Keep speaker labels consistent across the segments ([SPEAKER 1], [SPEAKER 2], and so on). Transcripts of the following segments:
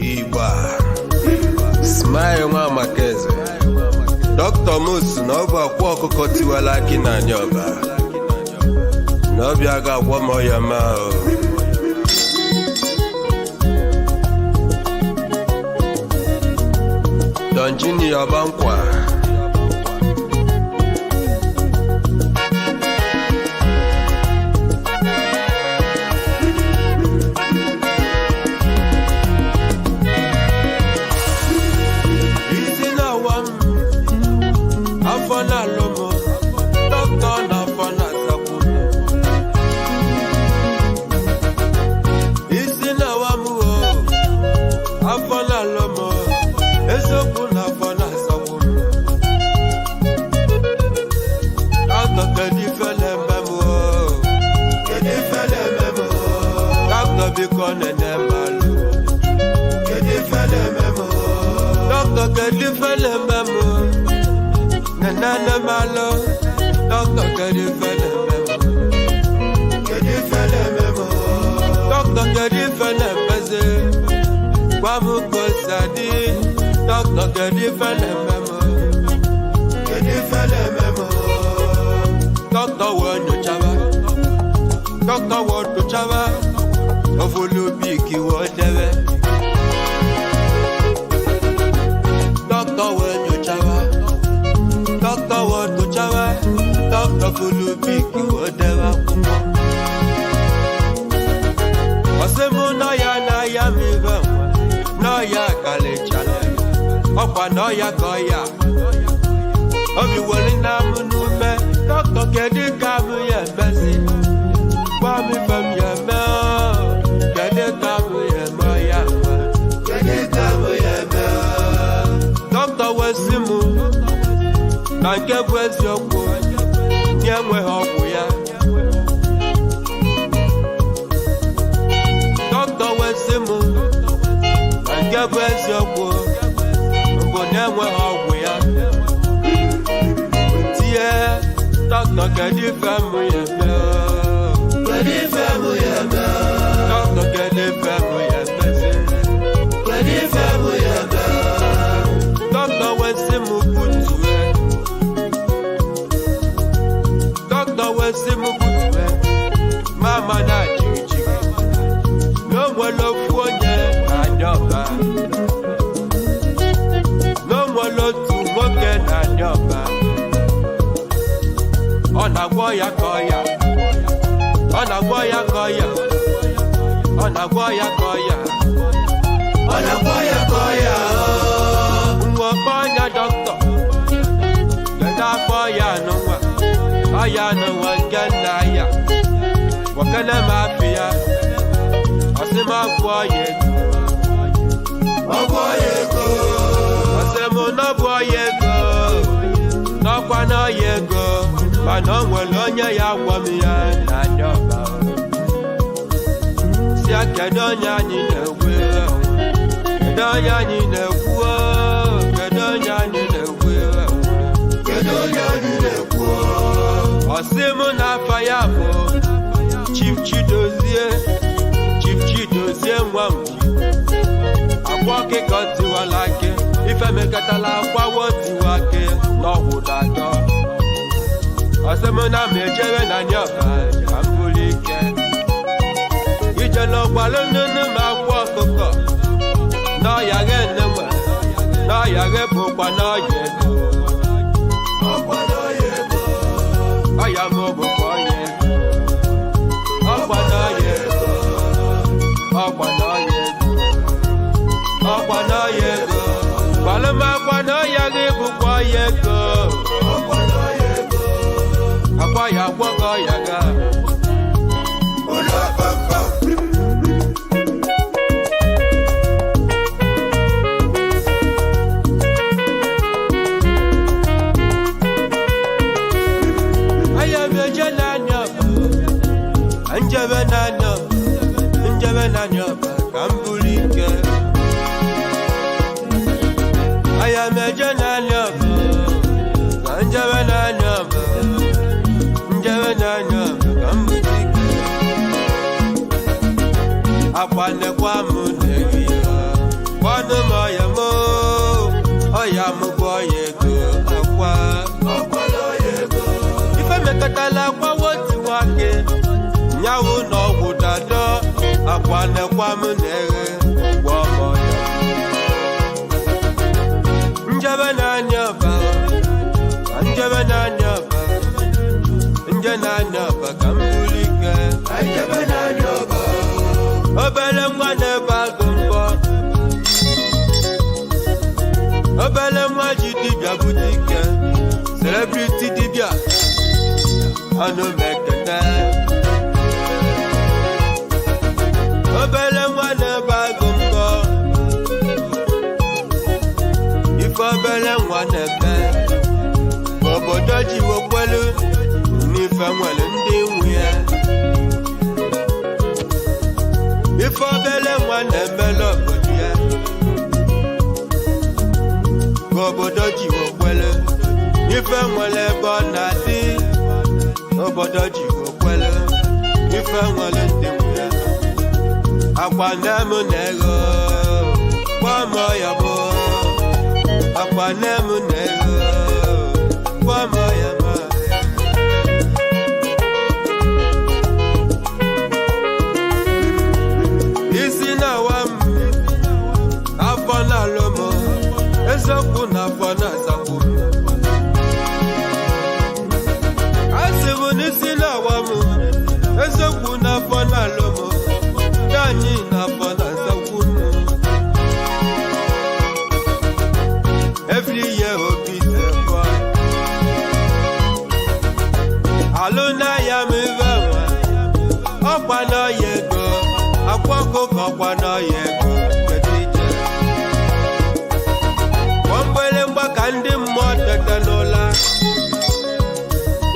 [SPEAKER 1] Igba Smile nwa Amakeze. Dr. Mus na ọ bụ akwa ọkụkọ tiwara akị na anya ọba na ọbịa ga-agwọ m ọya ma o. Don Junior Ọbankwa. Isi na-awa m, afọ na-alụ m, dọkịta na afọ na-asakwu m. Isi na-awa m o, afọ na-alụ m, eziokwu na afọ na-asakwu m. Dọkịta, kedu ife na-eme m o? Kedu ife na-eme m o? Dọkịta, biko nene m alụ. Kedu ife na-eme m o? Dọkịta, kedu ife na-eme m o? Nene m alụ. Dọkịta, kedu ife na-eme m o? Kedu ife na-eme m o? Dọkịta, kedu ife na-emezi? Gwa m ka o si adị. Dọkịta, kedu ife na-eme m o? Kedu ife na-eme m o? Dọkịta wee nyochaba. Dọkịta wee tụchaba. Ofulu bik wee debe. Dọkịta wee nyochaba. Dọkịta wee tụchaba. Dọkịta fulu bik wee debe akwụkwọ. Ọsị mụ n'ọya na-aya m ibe nwa n'ọya kalịchala ọkwa n'ọya ka ọya obi were na m n'ume. Dọkịta, kedu ka m ya emezi? Gwa m ife m ya eme o. Kedu ka m ya eme ọya nwa? Kedu ka m ya eme o? Dọkịta wee sị m na nke bụ eziokwu nye enweghị ọgwụ ya. Dọkịta wee sị m na nke bụ eziokwu mbụ na enweghị ọgwụ ya. Tie, dọkịta, kedu ife m ya eme o? Kedu ife m ya eme o? Dọkịta, kedu ife m ya emezi? Kedu ife m ya eme o? Dọkịta wee sị m butue. Dọkịta wee sị m butue mama na jigijigi na o nwere ofu onye na-anya ọba, na o nwere otu nwoke na-anya ọba, ọ na-agwọ ya ka ọya, ọ na-agwọ ya ka ọya, ọ na-agwọ ya ka ọya, ọ na-agwọ ya ka ọya. Nwa ọkpọ ọnya dọkịta, kedu afọ ya anụnwa ọya anụnwa nke nna ya wakene m afị ya? Ọsị m agwọ ya ego. Ọgwọ ya ego. Ọsị m n'ọbụ ọya ego, n'ọkwa n'ọya ego, mana o nwere onye ya agwọ m ya na anya ọba. Si ya, kedu onye anyị na-ekwu? Kedu onye anyị na-ekwu? Kedu onye anyị na-ekwu? Kedu onye anyị na-ekwu? Ọsị m na afa ya bụ Chief Chidozie, Chief Chidozie nwa ngwu akwa ọkịkọ tiwala akị ife mekatala akwawo tiwa akị n'ọgwụ na-atọ. Ọsị m na m ejebe na nyọba ka m bụrụ ike ije n'ọgbalụ nnụnụ ma akwa ọkụkọ n'ọya ghe enenwe n'ọya ghe bụkwa n'ọya ego. Ọya m bụkwa ọya ego. Ọkwa n'ọya ego. Ọkwa n'ọya ego. Ọkwa n'ọya ego. Gbalụmakwa n'ọya gị bụkwa ọya ego. Akwa ya agwọghọ ọya ga. Aya m eje n'anya ọba, njebe n'anya ọba, njebe n'anya ọba ka m buru ike. Aya m eje n'anya ọba, ka njebe n'anya ọba, njebe n'anya ọba ka m buru ike. Akwa nekwa m na-eri ya. na-eghe gwọ m ọya. Njebe n'anya ọba, ka njebe n'anya ọba, nje n'anya ọba ka m buru ike. Obere nwa na-ebe agụ mbọ, obere nwa ji dibịa bute ike, celebrity dibịa, ọnụ m ekene. Obere nwa na-ebe agụ mbọ, ife obere nwa na-eme ka obodo ji wekwelu n'ife nwere ndị nwe ya. Ife obere nwa na-emela obodo ya ka obodo ji wekwelu ife nwere ebe ọ na-adị, obodo ji wekwelu ife nwere ndị nwe ya. Akwa nne m na-ego gwa m ya bụ akwa nne m na-ego gwa m ya ma. Isi na-awa m, afọ na-alụ m, eziokwu na afọ na-asakwu m. Asị m n'isi na-awa m, eziokwu na afọ na-alụ m, naanị na afọ na-asakwu m. Every year obi sekwa alụ na ya m ibe nwa ọkwa n'ọya ego akwa ọkụkọ ọkwa n'ọya ego. Kedu ije kpọọ mgbịrịmgba ka ndị mmụọ tete n'ụla,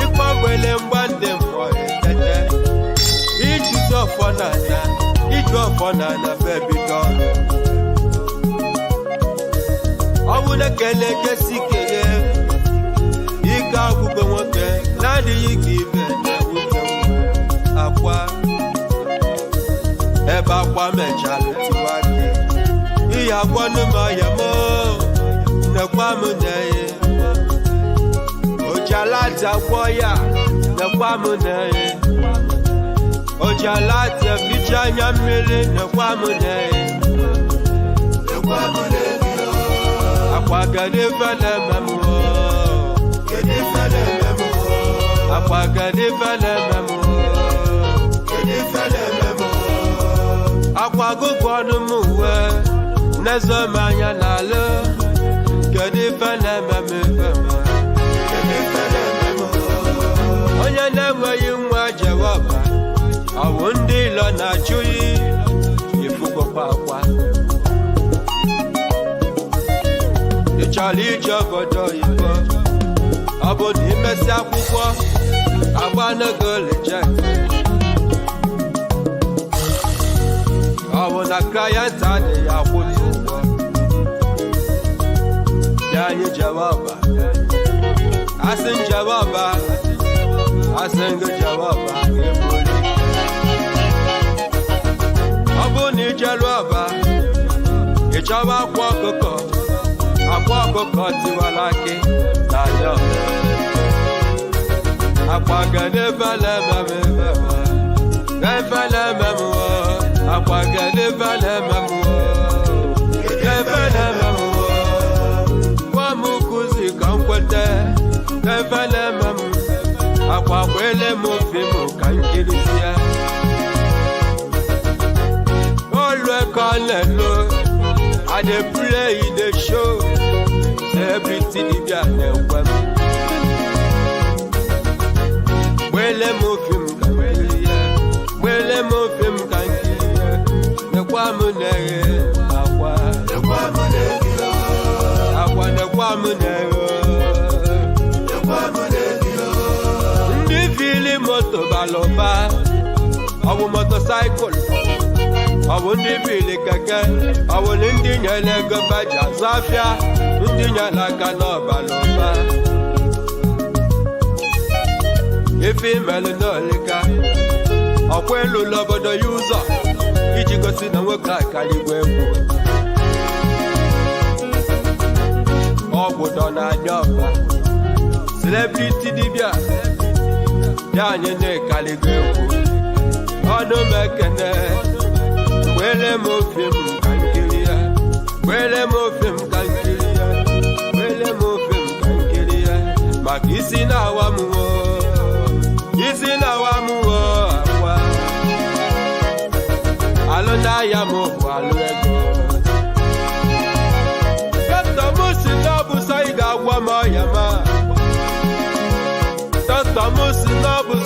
[SPEAKER 1] ịkpọ mgbịrịmgba ndị mmụọ etete, ijuzi ọfọ n'ala, iju ọfọ n'ala bụ ebido ọrụ. Ọ bụ na kele kesi kele ike agwụgwọ nwoke na-adịghị ka ibe na-ewute nwa akwa ebe akwa mechara tiwa gị ihe agwọnụ m ọya m nekwa m na-eye ojialati agwọ ya nekwa m na-eye ojialati eficha anya mmiri nekwa m na-eye. Akwa kedu ife na-eme m o? Akwa kedu ife na-eme m o? Akwa gụgụ ọnụ m uwe n'ezo m anya n'alụ, kedu ife na-eme m ife nwa? Onye na-enweghị nwa jewe ọba, ọ bụ ndị ilo na-achụghị ifugokwa akwa. Ị chọrọ ije obodo oyibo, ọ bụ na imesi akwụkwọ agbanago reject, ọ bụ na client adịghị akwụtụ ụgwọ dị. Anyị jewe ọba, asị njewe ọba, asị ngị jewe ọba ebuli. Ọ bụ na ijelu ọba, ị chọba akwa ọkụkọ, akwa ọkụkọ tiwara akị n'anya ọba. Akwa ga n'ebe na-eme m ebe ebe na-eme m o. Akwa ga n'ebe na-eme m o, ebe na-eme m o. Gwa m kụzi ka m kweta ebe na-eme m. Akwa kwele m fim ka m kirisie olu eke na-elo. I dey play in the show, celebrity dibịa na-ekwe m gbele m fim ka m kirie, gbele m fim ka m kirie, nekwa m na-eghe akwa, akwa nekwa m na-eghe. Ndị fili moto balụba, ọ bụ motorcycle, ọ bụ ndị bili keke, ọ bụ ndị nyere ego baji azụ afịa, ndị nyere aka n'ọbara ụba. Ife imelụ n'olika ọkwa elu n'obodo ya ụzọ iji gosi na nwoke a karịgwa egwu ọgwụ dọ n'anya ọba. Celebrity dibịa ya anyị na-ekarịgo egwu ọnụ m ekene. Wele m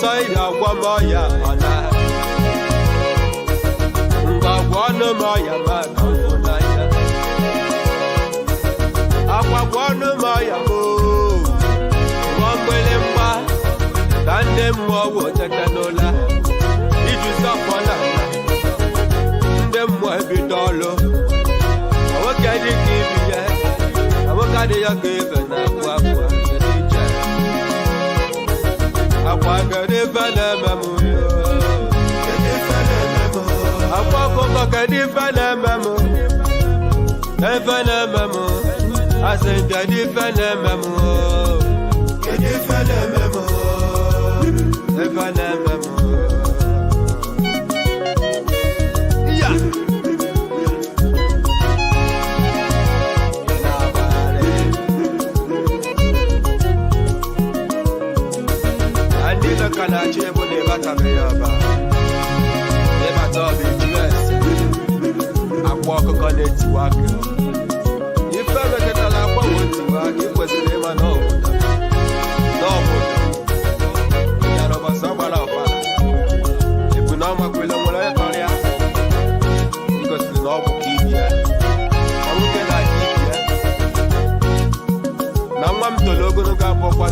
[SPEAKER 1] Sọ ihe agwọ m ọya ọ na ngwa gwọ ọnụ m ọya ma ka m fụ n'anya. Akwa gwọ ọnụ m ọya m oo. Gwọ mgbịlịmgba ka ndị mmụọ wụ tete n'ụla iji zọpọ na ala ndị mmụọ ebido ọlụ. Nwoke dị ka ibi ya, nwoke adịghị ka ibe na-akwa akwa. Kedu iche akwa? Kedu ife na-eme m?
[SPEAKER 2] Kedu ife na-eme m?
[SPEAKER 1] Akwa ọkụkọ, kedu ife na-eme m? Ife na-eme m, asị m, kedu ife na-eme m?
[SPEAKER 2] Kedu ife na-eme m?
[SPEAKER 1] Ife na-eme m ya. Ị na-agbagharị. Na ndị nọ ka na-achọ ịbụ na ịbatabeghị ọba, ịbata ọba ejuru ese. Akwa ọkụkọ na-etiwa aka, ife mekọtara akwa wee tiwa aka. Ị kwesịrị ịma na ọbụda n'ọbụda ịdara ụbọchị ọ gbara ọfala ebu na ọmakwele nwere onye tọrọ ya. I gosiri na ọ bụ ka ibi ya na nwoke na-aka ibi ya na nwa m toro ogologo abụọkwa.